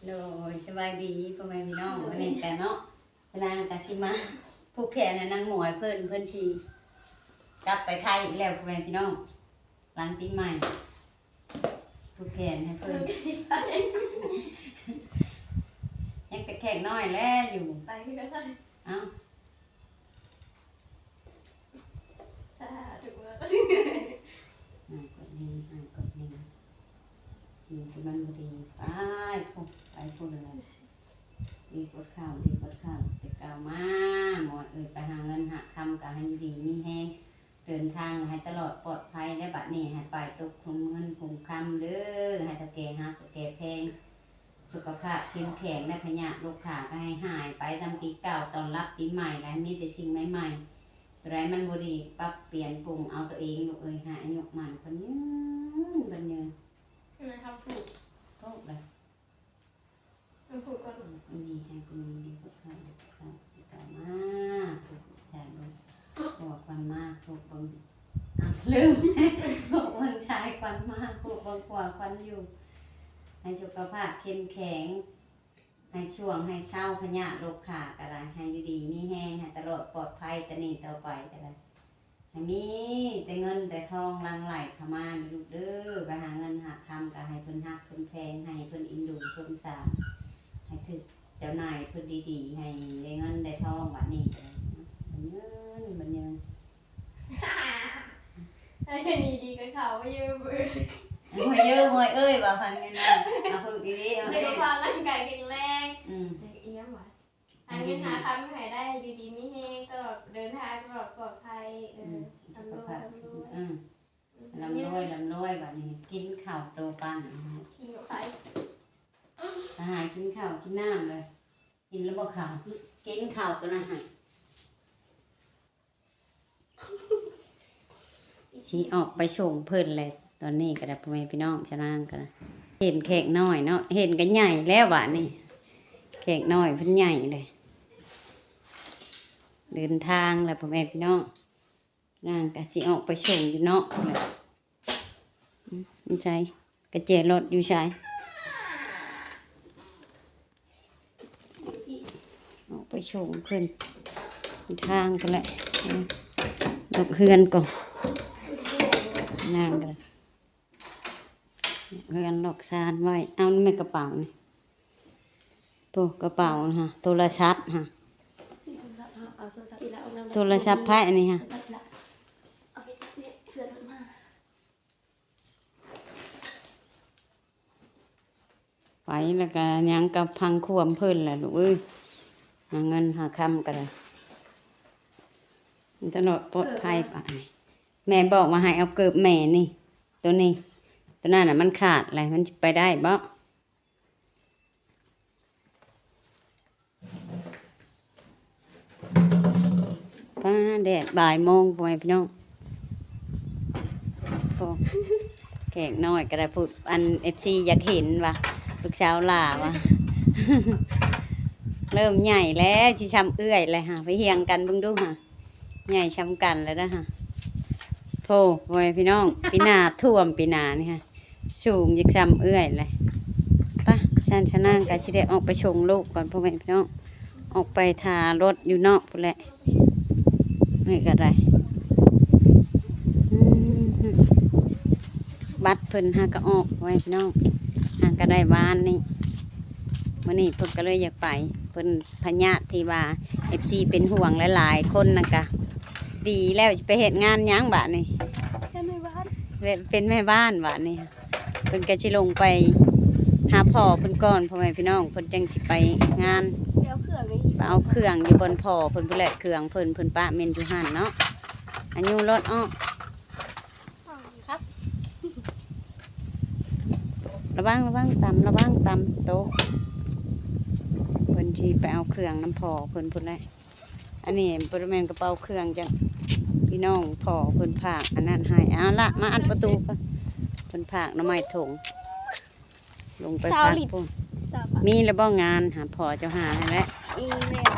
ໂດຍ ສະບາຍດີພໍ່ແມ່ພີ່ນ້ອງ ມື້ນີ້ກະເນາະ ນາງກະຊິມາຜູກແຂນໃຫ້ນາງໝວຍເພິ່ນ ເພິ່ນຊິກັບໄປໄທອີກແລ້ວພໍ່ແມ່ພີ່ນ້ອງ ຫຼັງປີໃໝ່ ຜູກແຂນໃຫ້ເພິ່ນ ຍັງແຕ່ແຂກນ້ອຍແລະຢູ່ ໄປຄືກັນ ເອົ້າ ສາທຸ ຫ້າມກົດນີ້ ຫ້າມກົດນີ້ ສິ່ງທີ່ມັນບໍ່ດີ ໄປພຸ້ນ ໄປພຸ້ນເລີຍ ດີກວດເຂົ້າ ດີກວດເຂົ້າ ແຕ່ເກົ່າມາ ໝວຍເອີຍ ໄປຫາເງິນຫາຄຳ ກະໃຫ້ຢູ່ດີມີແຮງ ເດີນທາງໃຫ້ຕະຫຼອດປອດໄພ ແລະ ບັດນີ້ໃຫ້ປາຍຕົກຄຸມເງິນຄຸມຄຳເດີ ໃຫ້ເຖົ້າແກ່ຮັກເຖົ້າແກ່ແພງ ສຸຂະພາບເຂັ້ມແຂງ ແລະ ພະຍາດໂລຄາກະໃຫ້ຫາຍໄປຕາມປີເກົ່າ ຕ້ອນຮັບປີໃໝ່ ແລະ ມີແຕ່ສິ່ງໃໝ່ໆ ໂຕໃດມັນບໍ່ດີ ປັບປ່ຽນປຸງເອົາໂຕເອງລູກເອີຍ ໃຫ້ອາຍຸໝັ້ນຂວັນຍືນ ຂວັນຍືນ ແມ່ນຄຳພູດ ໂຕໃດ ມັນຜູກກ່ອນ ອັນນີ້ໃຫ້ກຸນດີກວ່າເກົ່າ ດີກວ່າເກົ່າ ດີກວ່າມາ ຜູກໃສ່ເບິ່ງ ຜົວຄວັນມາ ຜູກເບິ່ງ ອ້າວ ລືມ ຜູກເບິ່ງຊາຍຄວັນມາ ຜູກເບິ່ງຂວາຄວັນຢູ່ ໃຫ້ສຸຂະພາບເຂັ້ມແຂງ ໃຫ້ຊ່ວງໃຫ້ເຊົາ ພະຍາດໂລຄາກະໄດ້ ໃຫ້ຢູ່ດີມີແຮງ ໃຫ້ຕະຫຼອດປອດໄພ ແຕ່ນີ້ຕໍ່ໄປກະໄດ້ ໃຫ້ມີແຕ່ເງິນແຕ່ທອງຫຼັ່ງໄຫຼເຂົ້າມາເດີລູກເດີ ໄປຫາເງິນຫາຄຳກະໃຫ້ເພິ່ນຮັກເພິ່ນແພງ ໃຫ້ເພິ່ນເອັນດູສົງສານ ໃຫ້ຖືກເຈົ້ານາຍເພິ່ນດີໆ ໃຫ້ໄດ້ເງິນໄດ້ທອງ ບາດນີ້ກະໄດ້ ເງິນ ເງິນ ເງິນ ໃຫ້ເພິ່ນດີໆ ກະເຂົ້າມາຢູ່ ເອີຍ ມວຍເອີຍ ມວຍເອີຍ ວ່າພັນເງິນນະ ເອົາເພິ່ນດີໆ ເອົາ ໃຫ້ສຸຂະພາບຮ່າງກາຍແຂງແຮງ ອືມ ອີຫຍັງຫວາ? ຫາເງິນຫາຄຳໃຫ້ໄດ້ ຢູ່ດີມີແຮງ ຕະຫຼອດເດີນທາງ ຕະຫຼອດປອດໄພ ເອີ ອືມ ສຸຂະພາບ ລ່ຳລວຍ ອືມ ລ່ຳລວຍ ລ່ຳລວຍ ບາດນີ້ກິນເຂົ້າໂຕປັ້ນ ກິນເຂົ້າໄປ ອາຫານ ກິນເຂົ້າກິນນ້ຳເລີຍ ກິນແລ້ວບໍ່ເຂົ້າ ກິນເຂົ້າໂຕນັ້ນຫັ້ນ ຊິອອກໄປສົ່ງເພິ່ນແຫຼະ ຕອນນີ້ກະໄດ້ ພໍ່ແມ່ພີ່ນ້ອງ ຊາວນາງກະໄດ້ ເຫັນແຂກນ້ອຍເນາະ ເຫັນກະໃຫຍ່ແລ້ວບາດນີ້ ແຂກນ້ອຍເພິ່ນໃຫຍ່ເລີຍ ເດີນທາງແລ້ວ ພໍ່ແມ່ພີ່ນ້ອງ ນາງກະຊິອອກໄປສົ່ງຢູ່ນອກພຸ້ນແຫຼະ ອືມ ໃສ ກະແຈລົດຢູ່ໃສ? ອອກໄປສົ່ງເພິ່ນທາງພຸ້ນແຫຼະ ອອກເຮືອນກ່ອນ ນາງກະໄດ້ ເຮືອນລອກຊານໄວ້ ເອົາແມ່ກະເປົານີ້ ໂຕກະເປົານະຫະ ໂທລະສັບຫະ ໂທລະສັບໃຜອັນນີ້ຫະ ໄປແລ້ວກະຍັງກະພັງຄວາມເພິ່ນແຫຼະລູກເອີຍ ຫາເງິນຫາຄຳກະໄດ້ ຕະຫຼອດປອດໄພປານນີ້ ແມ່ບອກວ່າໃຫ້ເອົາເກີບແມ່ນີ້ ໂຕນີ້ ໂຕນັ້ນນະມັນຂາດແຫຼະ ມັນຊິໄປໄດ້ບໍ່? ປ້າ ແດດບ່າຍໂມງ ພໍ່ແມ່ພີ່ນ້ອງ ໂອ້ ແຂກນ້ອຍກະໄດ້ ຜູ້ ອັນ ເອັຟຊີ ຢາກເຫັນວ່າ ລູກສາວຫຼ້າວ່າ ເລີ່ມໃຫຍ່ແລ້ວ ຊິຊ່ຳເອື້ອຍແລ້ວຫາ ໄປຮຽງກັນເບິ່ງດູຫາ ໃຫຍ່ຊ່ຳກັນແລ້ວເດີຫະ ໂອ້ ພໍ່ແມ່ພີ່ນ້ອງ ປີໜ້າຖ້ວມ ປີໜ້ານີ້ຫະ ສູງຢາກຊ່ຳເອື້ອຍແຫຼະ ປະ ຊັ້ນຊາວນາງກະຊິໄດ້ອອກໄປສົ່ງລູກກ່ອນ ພໍ່ແມ່ພີ່ນ້ອງ ອອກໄປຖ້າລົດຢູ່ນອກພຸ້ນແຫຼະ ນີ້ກະໄດ້ ອືມ ບັດເພິ່ນຫາກະອອກ ພໍ່ແມ່ພີ່ນ້ອງ ຫາກະໄດ້ວານນີ້ ມື້ນີ້ເພິ່ນກະເລີຍຢາກໄປ ເພິ່ນພະຍາດທີ່ວ່າ ເອັຟຊີ ເປັນຫ່ວງຫຼາຍໆ ຄົນນັ້ນກະ ດີແລ້ວ ຊິໄປເຮັດງານຫຍັງບາດນີ້ ເປັນແມ່ບ້ານ ເປັນແມ່ບ້ານບາດນີ້ ເພິ່ນກະຊິລົງໄປຫາພໍ່ເພິ່ນກ່ອນ ພໍ່ແມ່ພີ່ນ້ອງ ເພິ່ນຈັ່ງຊິໄປງານ ໄປເອົາເຄື່ອງຢູ່ ໄປເອົາເຄື່ອງຢູ່ບ່ອນພໍ່ເພິ່ນພຸ້ນແຫຼະ ເຄື່ອງເພິ່ນ ເພິ່ນປະເມັນຢູ່ຫັ້ນເນາະ ອາຍຸລົດອອກ ລະວັງ ລະວັງຕຳ ລະວັງຕຳໂຕະ ເພິ່ນຊິໄປເອົາເຄື່ອງນຳພໍ່ເພິ່ນພຸ້ນແຫຼະ ອັນນີ້ບໍ່ແມ່ນກະເປົາເຄື່ອງ ຈັ່ງພີ່ນ້ອງພໍ່ເພິ່ນຝາກອັນນັ້ນໃຫ້ ເອົາລະ ມາອັດປະຕູກ່ອນ ເພິ່ນຝາກໜໍ່ໄມ້ຖົງ ລົງໄປ ຊາວ ພັກ ລິດ ພຸ້ນ ຊາວບາດ ມີແລ້ວບໍ່ງານຫາພໍ່ເຈົ້າຫາໃຫ້ແຫຼະ ມີແລ້ວ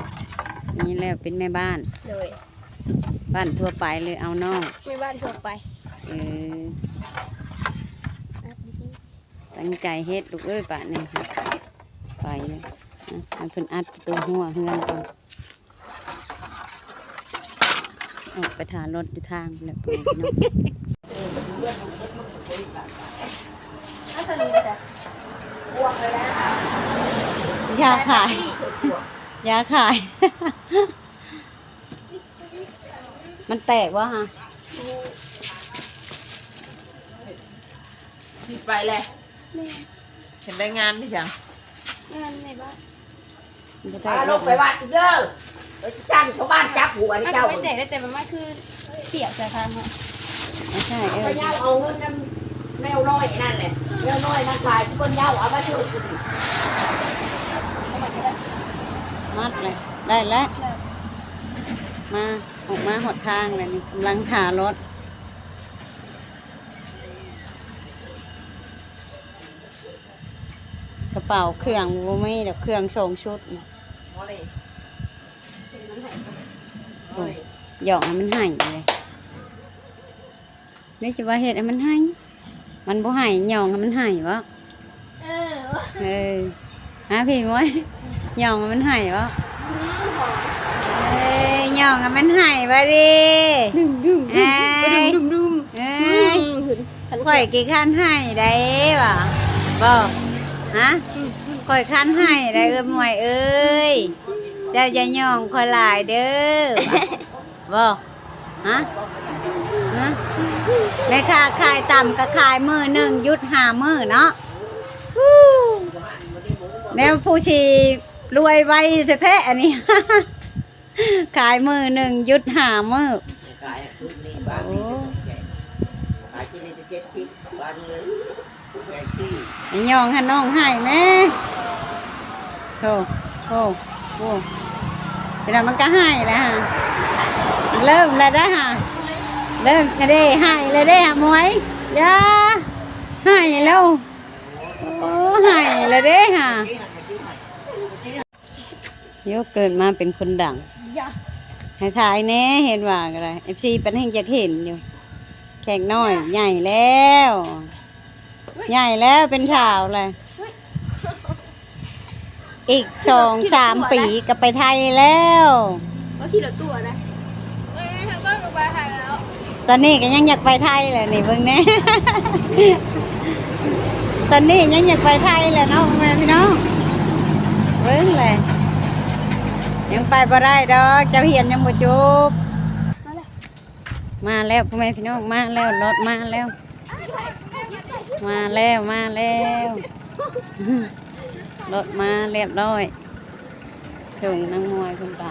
ມີແລ້ວ ເປັນແມ່ບ້ານ ໂດຍ ບ້ານທົ່ວໄປ ຫຼືເອົານອກ ແມ່ບ້ານທົ່ວໄປ ເອີ ອັດດີ ຕັ້ງໃຈເຮັດລູກເອີຍ ບາດນີ້ໄປເລີຍ. ອະ ໃຫ້ເພິ່ນອັດປະຕູຮົ້ວເຮືອນກ່ອນ ອອກໄປຖ້າລົດຢູ່ທາງແລ້ວ ພໍ່ແມ່ພີ່ນ້ອງ. ຢາຂາຍ ຢາຂາຍ. ມັນແຕກບໍ່ຮະ? ຊິໄປແລ້ວ. ແມ່ນ. ເຫັນໄດ້ງານຄືຫຍັງ? ງານໃນບ້ານ. ມັນບໍ່ແຕກ ພາລົງໄປວັດອີກເດີ. ໄປຈ້າງຊາວບ້ານຈັບຫົວນີ້ເຈົ້າ. ມັນກໍບໍ່ແຕກ ແຕ່ວ່າມັນຄືປຽກໃສ່ທາງເຮົາ. ບໍ່ໃຊ່ ເອີ ໄປເຍົາເອົາເງິນນຳແມວນ້ອຍນັ້ນແຫຼະ. ແມວນ້ອຍນັ້ນຂາຍ ເພິ່ນເຍົາເອົາມາຖືກ. ມັດແຫຼະ ໄດ້ແລ້ວ. ໄດ້. ມາ ອອກມາຮອດທາງແລ້ວນີ້ ກຳລັງຖ້າລົດ. ກະເປົາເຄື່ອງບໍ່ມີດອກ ເຄື່ອງສອງຊຸດນີ້. ໂອ້ ຢອກໃຫ້ມັນໄຫ້ເລີຍ. ນີ້ຈະວ່າເຮັດໃຫ້ມັນໄຫ້ ມັນບໍ່ໄຫ້ ຍ້ອງໃຫ້ມັນໄຫ້ບໍ? ເອີ ເອີ ຫາພີ່ມວຍ ຍ້ອງໃຫ້ມັນໄຫ້ບໍ? ເອີ ຍ້ອງໃຫ້ມັນໄຫ້ບໍເດ? ດຸ້ມໆ ດຸ້ມໆ ເອີຍ ຂ້ອຍຂີ້ຄ້ານໄຫ້ໄດ໋ຫວາ ບໍ່ ຮະ? ຂ້ອຍຄ້ານໄຫ້ໄດ໋ ເອື້ອຍມວຍເອີຍ ເຈົ້າຢ່າຍ້ອງຂ້ອຍຫຼາຍເດີ. ບໍ່ ຮະ ຮະ ແມ່ຄ້າຂາຍຕຳກໍຂາຍມື້ໜຶ່ງຢຸດຫ້າມື້ເນາະ. ແນວຜູ້ຊິລວຍໄວແທ້ໆ ອັນນີ້ ຂາຍມື້ໜຶ່ງຢຸດຫ້າມື້. ໂອ້ ໄປຍ້ອງໃຫ້ນ້ອງໄຫ້ແມ້. ໂທ້ ໂອ້ ໂອ້ ເວລາມັນກໍໄຫ້ແລ້ວຫາ ເລີ່ມແລ້ວໄດ໋ຫາ ເລີ່ມແລ້ວເດ້ ໄຫ້ແລ້ວເດ້ຫາ ໝວຍ ຢ່າ ໄຫ້ແລ້ວ. ໂອ້ ໄຫ້ແລ້ວເດ້ຫາ. ໂຍ ເກີດມາເປັນຄົນດັງ ຢ່າ ໃຫ້ຖ່າຍແດ່ ເຫັນວ່າກໍໄດ້ ເອັຟຊີ ປານແຮ່ງຢາກເຫັນຢູ່. ແຂກນ້ອຍໃຫຍ່ແລ້ວ ໃຫຍ່ແລ້ວ ເປັນສາວແລ້ວ. ອີກສອງສາມປີກໍໄປໄທແລ້ວ. ບໍ່ຂີ່ລົດຕູ້ນະ. ຕອນນີ້ກໍຍັງຢາກໄປໄທແຫຼະນີ້ ເບິ່ງແດ່ ຕອນນີ້ຍັງຢາກໄປໄທແຫຼະເນາະ ພໍ່ແມ່ພີ່ນ້ອງ. ເບິ່ງແຫຼະ ຍັງໄປບໍ່ໄດ້ດອກ ເຈົ້າຮຽນຍັງບໍ່ຈົບ. ມາແລ້ວ ພໍ່ແມ່ພີ່ນ້ອງ ມາແລ້ວ ລົດມາແລ້ວ ມາແລ້ວ ມາແລ້ວ ລົດມາຮຽບຮ້ອຍ. ສົ່ງນາງມວຍເພິ່ນໄປ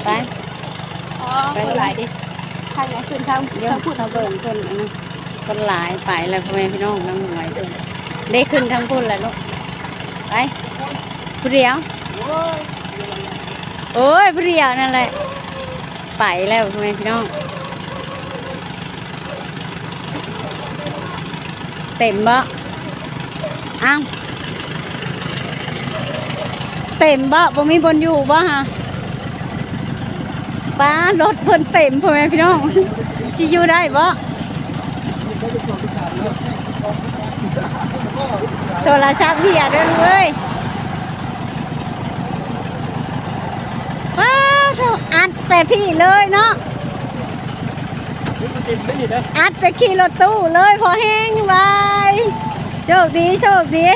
ໄປ ໄປ ຄົນຫຼາຍເດ້. ທາງໃດຂຶ້ນທາງ ທາງພຸ້ນ ເຮົາເບິ່ງເພິ່ນ ອັນນັ້ນ ຄົນຫຼາຍ. ໄປແລ້ວ ພໍ່ແມ່ພີ່ນ້ອງ ນາງມວຍເພິ່ນ ໄດ້ຂຶ້ນທາງພຸ້ນແລ້ວລູກ. ໄປ ຜູ້ດຽວ ໂອ້ຍ ຜູ້ດຽວນັ້ນແຫຼະ. ໄປແລ້ວ ພໍ່ແມ່ພີ່ນ້ອງ. ເຕັມບໍ່? ອ້າວ ເຕັມບໍ່? ບໍ່ມີບ່ອນຢູ່ບໍ່ຫະ? ປ້າ ລົດເພິ່ນເຕັມ ພໍ່ແມ່ພີ່ນ້ອງ ຊິຢູ່ໄດ້ບໍ່? ໂທລະສັບເຫຍເດີລູກເອີຍ. ປ້າໂທ້ ອັດແຕ່ພີ້ເລີຍເນາະ ອັດແຕ່ຂີ່ລົດຕູ້ເລີຍ ພໍແຮງ. ບາຍ ໂຊກດີ ໂຊກດີ.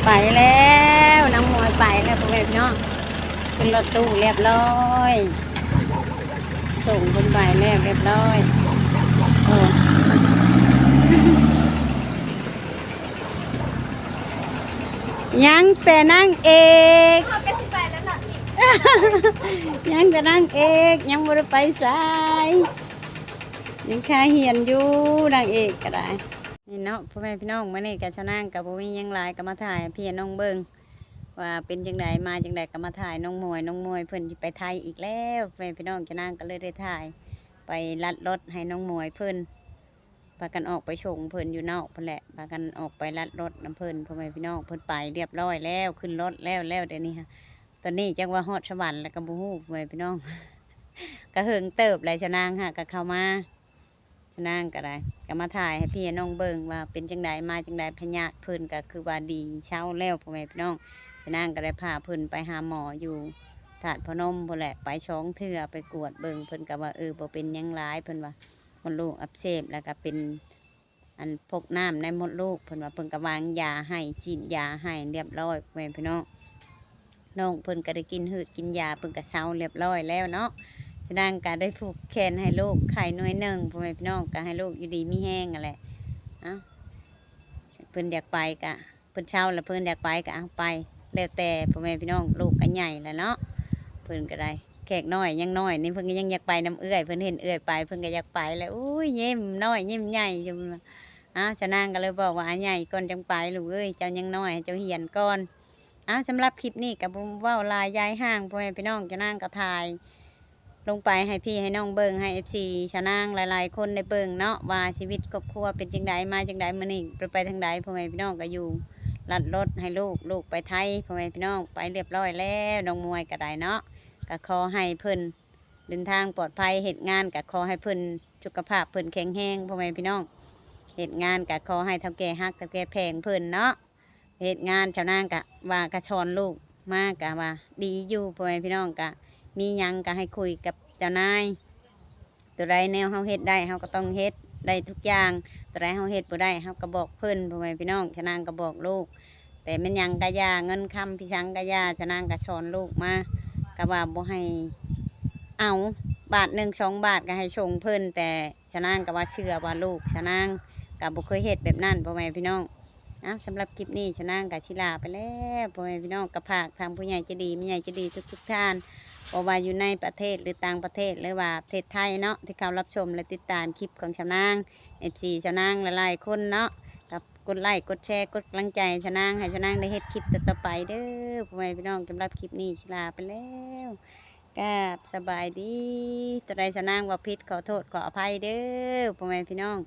ໄປແລ້ວ ນາງມວຍໄປແລ້ວ ພໍ່ແມ່ພີ່ນ້ອງ. ຂຶ້ນລົດຕູ້ຮຽບຮ້ອຍ ສົ່ງເພິ່ນໄປແລ້ວຮຽບຮ້ອຍ. ໂອ້ ຍັງແຕ່ນາງເອກ ເຮົາກໍຊິໄປແລ້ວລະ ຍັງແຕ່ນາງເອກ ຍັງບໍ່ໄດ້ໄປໃສ ຍັງຄາຮຽນຢູ່ ນາງເອກກໍໄດ້. ນີ້ເນາະ ພໍ່ແມ່ພີ່ນ້ອງ ມື້ນີ້ກໍຊາວນາງກໍບໍ່ມີຫຍັງຫຼາຍ ກໍມາຖ່າຍໃຫ້ພີ່ນ້ອງເບິ່ງ ວ່າເປັນຈັ່ງໃດ ມາຈັ່ງໃດ ກໍມາຖ່າຍນ້ອງມວຍ. ນ້ອງມວຍເພິ່ນຊິໄປໄທອີກແລ້ວ ພໍ່ແມ່ພີ່ນ້ອງ ຊາວນາງກໍເລີຍໄດ້ຖ່າຍ ໄປລັດລົດໃຫ້ນ້ອງມວຍເພິ່ນ ພາກັນອອກໄປສົ່ງເພິ່ນຢູ່ນອກພຸ້ນແຫຼະ ພາກັນອອກໄປລັດລົດນຳເພິ່ນ ພໍ່ແມ່ພີ່ນ້ອງ. ເພິ່ນໄປຮຽບຮ້ອຍແລ້ວ ຂຶ້ນລົດແລ້ວ ແລ້ວດຽວນີ້ຫະ ຕອນນີ້ຈັກວ່າຮອດສະຫວັນແລ້ວກໍບໍ່ຮູ້ ພໍ່ແມ່ພີ່ນ້ອງ ກໍເຫິງເຕີບແລ້ວ ຊາວນາງຫາກໍເຂົ້າມາ ຊາວນາງກໍໄດ້ ກໍມາຖ່າຍໃຫ້ພີ່ໃຫ້ນ້ອງເບິ່ງວ່າເປັນຈັ່ງໃດ ມາຈັ່ງໃດ ພະຍາດເພິ່ນກໍຄືວ່າດີເຊົາແລ້ວ ພໍ່ແມ່ພີ່ນ້ອງ. ຊາວນາງກໍໄດ້ພາເພິ່ນໄປຫາໝໍຢູ່ທາດພະນົມພຸ້ນແຫຼະ ໄປສອງເທື່ອ ໄປກວດເບິ່ງ ເພິ່ນກໍວ່າ ເອີ ບໍ່ເປັນຫຍັງຫຼາຍ ເພິ່ນວ່າ ມົດລູກອັກເສບ ແລ້ວກໍເປັນ ອັນ ພົກນ້ຳໃນມົດລູກ ເພິ່ນວ່າ ເພິ່ນກໍວາງຢາໃຫ້ ສີດຢາໃຫ້ຮຽບຮ້ອຍ ພໍ່ແມ່ພີ່ນ້ອງ. ນ້ອງເພິ່ນກໍໄດ້ກິນຮືດກິນຢາ ເພິ່ນກໍເຊົາຮຽບຮ້ອຍແລ້ວເນາະ. ຊາວນາງກໍໄດ້ຜູກແຂນໃຫ້ລູກໄຂ້ໜ່ວຍໜຶ່ງ ພໍ່ແມ່ພີ່ນ້ອງ ກໍໃຫ້ລູກຢູ່ດີມີແຮງຫັ້ນແຫຼະ. ເອົ້າ ເພິ່ນຢາກໄປກໍ ເພິ່ນເຊົາແລ້ວ ເພິ່ນຢາກໄປກໍເອົາໄປ ແລ້ວແຕ່ ພໍ່ແມ່ພີ່ນ້ອງ. ລູກກໍໃຫຍ່ແລ້ວເນາະ ເພິ່ນກໍໄດ້ ແຂກນ້ອຍຍັງນ້ອຍນີ້ ເພິ່ນກໍຍັງຢາກໄປນຳເອື້ອຍ ເພິ່ນເຫັນເອື້ອຍໄປ ເພິ່ນກໍຢາກໄປແລ້ວ. ໂອ້ຍ ຍິ້ມນ້ອຍຍິ້ມໃຫຍ່ຢູ່. ອ້າວ ຊາວນາງກໍເລີຍບອກວ່າ ອາ ໃຫຍ່ກ່ອນຈັ່ງໄປລູກເອີຍ ເຈົ້າຍັງນ້ອຍ ໃຫ້ເຈົ້າຮຽນກ່ອນ. ອ້າວ ສຳລັບຄລິບນີ້ກໍບໍ່ເວົ້າຫຼາຍຍາຍຫ່າງ ພໍ່ແມ່ພີ່ນ້ອງ. ຊາວນາງກໍຖ່າຍລົງໄປໃຫ້ພີ່ໃຫ້ນ້ອງເບິ່ງ ໃຫ້ເອັຟຊີຊາວນາງຫຼາຍໆຄົນໄດ້ເບິ່ງເນາະ ວ່າຊີວິດຄອບຄົວເປັນຈັ່ງໃດ ມາຈັ່ງໃດ ມື້ນີ້ໄປ ໄປທາງໃດ ພໍ່ແມ່ພີ່ນ້ອງ. ກໍຢູ່ລັດລົດໃຫ້ລູກ ລູກໄປໄທ ພໍ່ແມ່ພີ່ນ້ອງ ໄປຮຽບຮ້ອຍແລ້ວ ນ້ອງມວຍກໍໄດ້ເນາະ. ກໍຂໍໃຫ້ເພິ່ນເດີນທາງປອດໄພ ເຮັດງານກໍຂໍໃຫ້ເພິ່ນສຸຂະພາບເພິ່ນແຂງແຮງ ພໍ່ແມ່ພີ່ນ້ອງ. ເຮັດງານກໍຂໍໃຫ້ເຖົ້າແກ່ຮັກ ເຖົ້າແກ່ແພງເພິ່ນເນາະ. ເຮັດງານ ຊາວນາງກະວ່າ ກະສອນລູກມາກະວ່າດີຢູ່ ພໍ່ແມ່ພີ່ນ້ອງ. ກະມີຫຍັງກະໃຫ້ຄຸຍກັບເຈົ້ານາຍ ຕົວໃດແນວເຮົາເຮັດໄດ້ ເຮົາກໍຕ້ອງເຮັດໄດ້ທຸກຢ່າງ. ຕົວໃດເຮົາເຮັດບໍ່ໄດ້ ເຮົາກໍບອກເພິ່ນ ພໍ່ແມ່ພີ່ນ້ອງ. ຊາວນາງກໍບອກລູກ ແຕ່ແມ່ນຫຍັງກະຢ່າ ເງິນຄຳພິສັງກະຢ່າ ຊາວນາງກະສອນລູກມາ ກະວ່າບໍ່ໃຫ້ເອົາ ບາດໜຶ່ງສອງບາດ ກະໃຫ້ສົ່ງເພິ່ນ ແຕ່ ຊາວນາງກໍວ່າເຊື່ອວ່າລູກຊາວນາງກໍບໍ່ເຄີຍເຮັດແບບນັ້ນ ພໍ່ແມ່ພີ່ນ້ອງ. ເອົ້າ ສຳລັບຄລິບນີ້ ຊາວນາງກໍຊິລາໄປແລ້ວ ພໍ່ແມ່ພີ່ນ້ອງ. ກໍຝາກທາງຜູ້ໃຫຍ່ໃຈດີ ແມ່ໃຫຍ່ໃຈດີທຸກໆທ່ານ ບໍ່ວ່າຢູ່ໃນປະເທດ ຫຼື ຕ່າງປະເທດ ຫຼືວ່າປະເທດໄທເນາະ ທີ່ເຂົ້າຮັບຊົມ ແລະ ຕິດຕາມຄລິບຂອງຊາວນາງ. ເອັຟຊີຊາວນາງຫຼາຍໆຄົນເນາະ ກໍກົດໄລ້ກົດແຊ ກົດກຳລັງໃຈໃຫ້ຊາວນາງ ໃຫ້ຊາວນາງໄດ້ເຮັດຄລິບຕໍ່ໆໄປເດີ ພໍ່ແມ່ພີ່ນ້ອງ. ສຳລັບຄລິບນີ້ ຊິລາໄປແລ້ວ. ກາບສະບາຍດີ. ຕົວໃດຊາວນາງເວົ້າຜິດ ຂໍໂທດຂໍອະໄພເດີ ພໍ່ແມ່ພີ່ນ້ອງ.